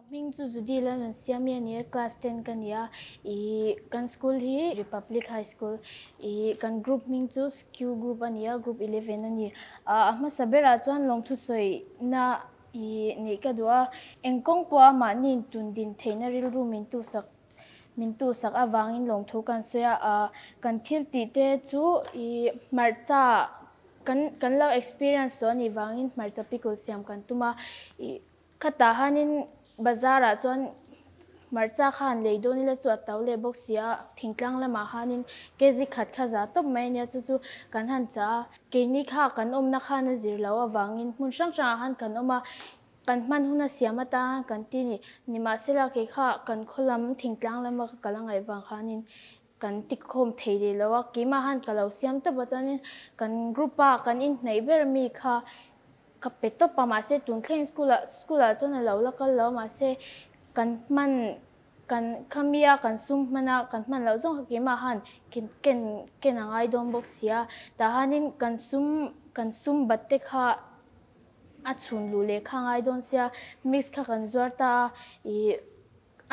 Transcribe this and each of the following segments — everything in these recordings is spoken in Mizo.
Ka hming chu Judy Lalnunsiami a ni a, class ten ka ni a, ih kan school hi Republic High School, ih kan group hming chu Skew group a ni a, group 11 a ni. A hmasa berah chuan lawngthu sawina ih neih ka duh a, eng kawng pawha mahni tun din theihna rilru min tuhsak min tuhsak avangin lawngthu kan sawi a, kan thil tih te chu ih hmarcha kan kan lo experience tawh a nih vangin hmarcha pickle siam kan tum a, ih Khatah hanin bazar ah chuan hmarcha kha han lei dawn ila chu a to leh bawk si a, thingtlang lamah hanin kg khat kha za tawp mai ania chu chu kan han chah a, keini kha kan awmna khan a zir loh avangin hmun hrang hrangah khan kan awm a, kan hman huna siam atan khan kan ti ni, nimahsela kei kha kan khaw lam thingtlang lama ka kal a ngaih vang khanin kan ti khawm thei leh lo a, keimah khan ka lo siam tawp a chuanin kan group a kan inhnaih ber mi kha Ka pe tawp a, mahse tun thleng school ah school ah chuan a lo la kal lo a, mahse kan hman kan khamia kan sum hman a, kan hman loh zawng kha keimah khan ken ken ken a ngai dawn bawk si a, tah hianin kan sum kan sum bat te kha a chhun luh leh kha a ngai dawn sia, mix kha kan zuar ta a, ih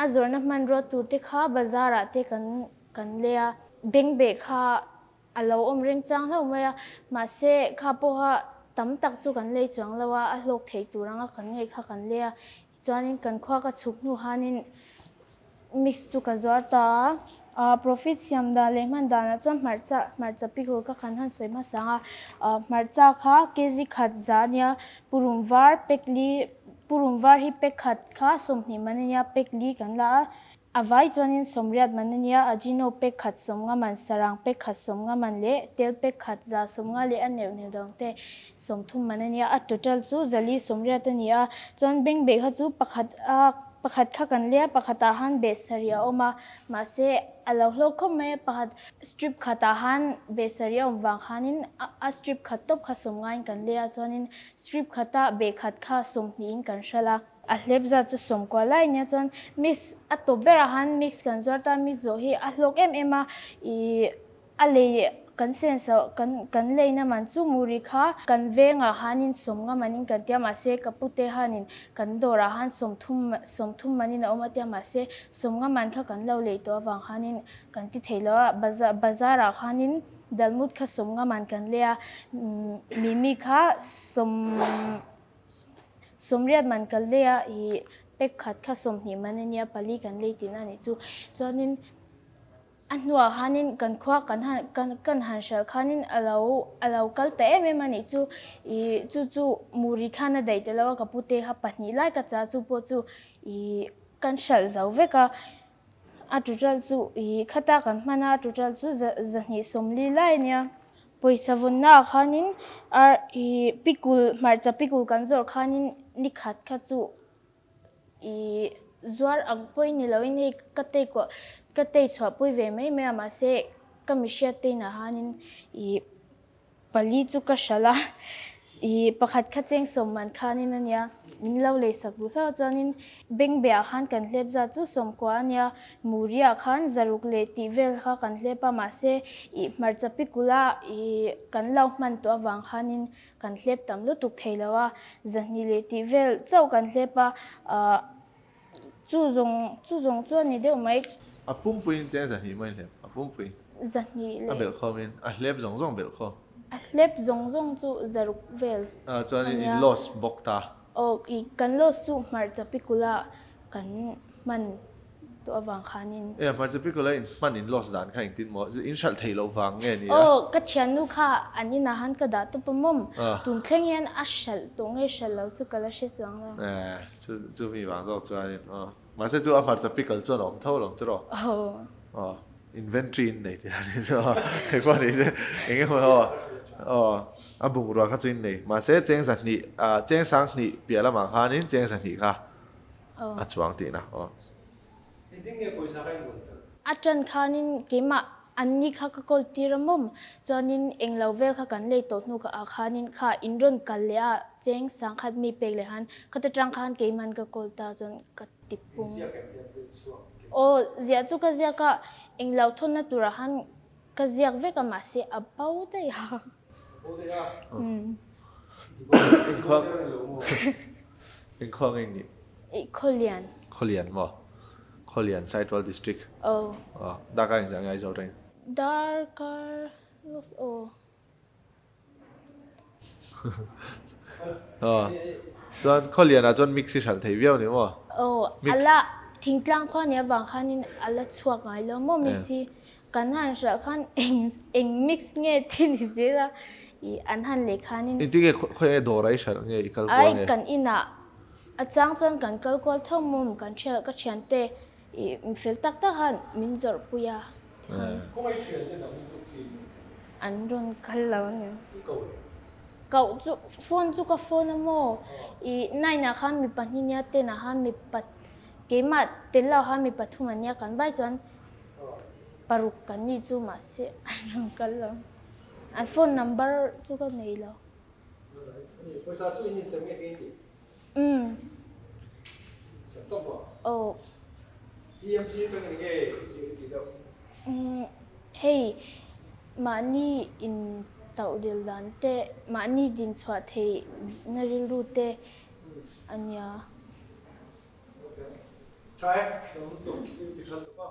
a zawrhna hmanrua tur te kha bazar ah te kan kan lei a, bengbeh kha A lo awm reng chang hlauh mai a, mahse kha pawha tam tak chu kan lei chuang lo a, a hlawk theih tur anga kan ngaih kha kan lei a, chuanin kan khua ka chhuk hnu hanin mix chu ka zuar ta a. A profit siam dan leh hman danah chuan hmarcha hmarcha pickle ka kan han sawi hmasa ang a, hmarcha kha kg khat za a nia, purun var pack li purun var hi pack khat kha 20 man a nia, pack li kan la a, A vai chuanin sawmriat man a nia, Ajino pek khat sawmnga man, sarang pek khat sawmnga man leh tel pek khat za sawmnga leh a neuh neuh dang te 30 man a nia. A total chu zali sawmriat a ni a, chuan bank beh kha chu pakhat a pakhat kha kan lei a, pakhatah han beh sarih a awm a, mahse a lo hlawk khawp mai a, pakhat strip khatah han beh sarih a awm vang khanin a strip khat tawp kha sawmngain kan lei a, chuanin strip khata beh khat kha sawmhnihin kan hralh a. A hlep zat chu sawmkua lai nia chuan mix a tawp berah khan mix kan zuar ta mix zawh hi a hlawk em em a ih a lei kan sense kan kan leina man chu muri kha kan vengah khanin sawmnga manin kan tia mahse ka pute khanin kan dawrah khan sawmthum sawmthum manin a awm a tia mahse sawmnga man kha kan lo lei tawh avang khanin kan ti thei lo a bazar bazarah khanin dalmut kha sawmnga man kan lei a mimi kha sawm Sawmriat man kal lei a i pack khat kha 20 man a nia, pali kan lei tihna a nih chu. Chuanin a hnuah khanin kan khua kan han kan kan han hralh khanin a lo a lo kal ta em em a nih chu. I chu chu Muri khan a daih ta lo a, ka pute kha pahnih lai ka cha chu pawh chu i kan hralh zo vek a. A total chu i khata kan hman a, a total chu za zahnih sawmli lai a nia. Pawisa vawnna ah khanin ar i pikul hmarcha pikul kan zawrh khanin ni khat kha chu i zuar ang pawhin ni loin hei ka tei kuah ka tei chhuah pui ve mai mai a mahse ka mihriat te inah khanin i Pali chu ka hralh a, ih pakhat kha cheng sawm man khanin a nia, min lo lei sak duh hlauh chuanin Bengbeh-ah khan kan hlep zat chu sawmkua a nia, Muri-ah khan zaruk leh tih vel kha kan hlep a, mahse ih hmarcha pikula ih kan lo hman tawh avang khanin kan hlep tam lutuk thei lo a, zahnih leh tih vel chauh kan hlep a, ah Chu zawng chu zawng chu a ni deuh mai. A pumpuiin cheng zahnih mai hlep, a pumpui. Zahnih leh. A belh khawmin, a hlep zawng zawng belh khawm. A hlep zawng zawng chu zaruk vel a nia. Chuan in loss bawk ta. Aw, i kan loss chu hmarcha pikula kan hman tawh avang khanin. E, hmarcha pikula in hman in loss dan kha engtin maw? In hralh theih loh vang nge ni a? Aw, ka thiannu kha an inah han ka dah tawp a mawm. Tun thleng hian a hralh tawh nge hralh lo chu ka la hre chuang lo. E, chu chu mi vang zawk chuanin aw. Mahse chu a hmarcha pickle chuan a awm tho lo tiraw? Aw. Aw, inventory in nei tih a ni chu aw. Hei pawh ni se eng emaw aw aw a bungrua kha chu in nei. Mahse cheng zahnih ah cheng sanghnih piah lamah khanin cheng zahnih kha a chuang tihna aw. Engtin nge pawisa kha in vawn fel? A ṭan khanin keimah an ni kha ka kawl tir a mawm, chuanin englo vel kha kan lei tawh hnu ka ah khanin kha in rawn kal leh a cheng sangkhat mi pek leh khan khata ṭang khan keiman ka kawl ta chuan ka ti pung. Ziak em tiang te chhuak ken? Aw, ziah chu ka ziak a, englo thawnna turah khan ka ziak vek a mahse a bo daih a. A bo daih a? Umm. I bo der ni lo maw? Engkhuang eng nih? Ih khawlian. Khawlian maw? Khawlian Saitual District. Aw. Aw, darkar engzah nge Aizawl atangin? Darkar lawk aw. Aw, chuan Khawlianah chuan mix hi hralh thei viau ni maw? Aw, a la thingtlang khua nia vang khanin a la chhuak ngai lo maw mix hi? Kan han hralh khan eng eng mix nge thi ni zel a, ih an han leh khanin. Engtin nge khawi nge dawr a i hralh nge i kal kual Ai nge? kan inah a chang chuan kan kal kual tho maw kan thian ka thiante ih fel tak tak han min zawrh pui a tikhan. Khawngaih thiante nang in tuk tin. An rawn kal lo a ni. I ko le. Koh chu phone chu ka phone a maw ih nine ah khan mi pahnih nia ten ah khan mi pa keimah tel lo khan mi pathum an nia kan vai chuan Paruk kan nih chu mahse an rawn kal lo. An phone number chu ka nei lo. Pawisa chu in insem nge tih tih? Umm. Sem tawp maw? Aw. PMC atangin enge zir i tih deuh? Umm hei mahni in tauh dil dan te mahni din chhuah theih na rilru te a nia. Okay. Tha e, lo lutuk i ti tha tuk a.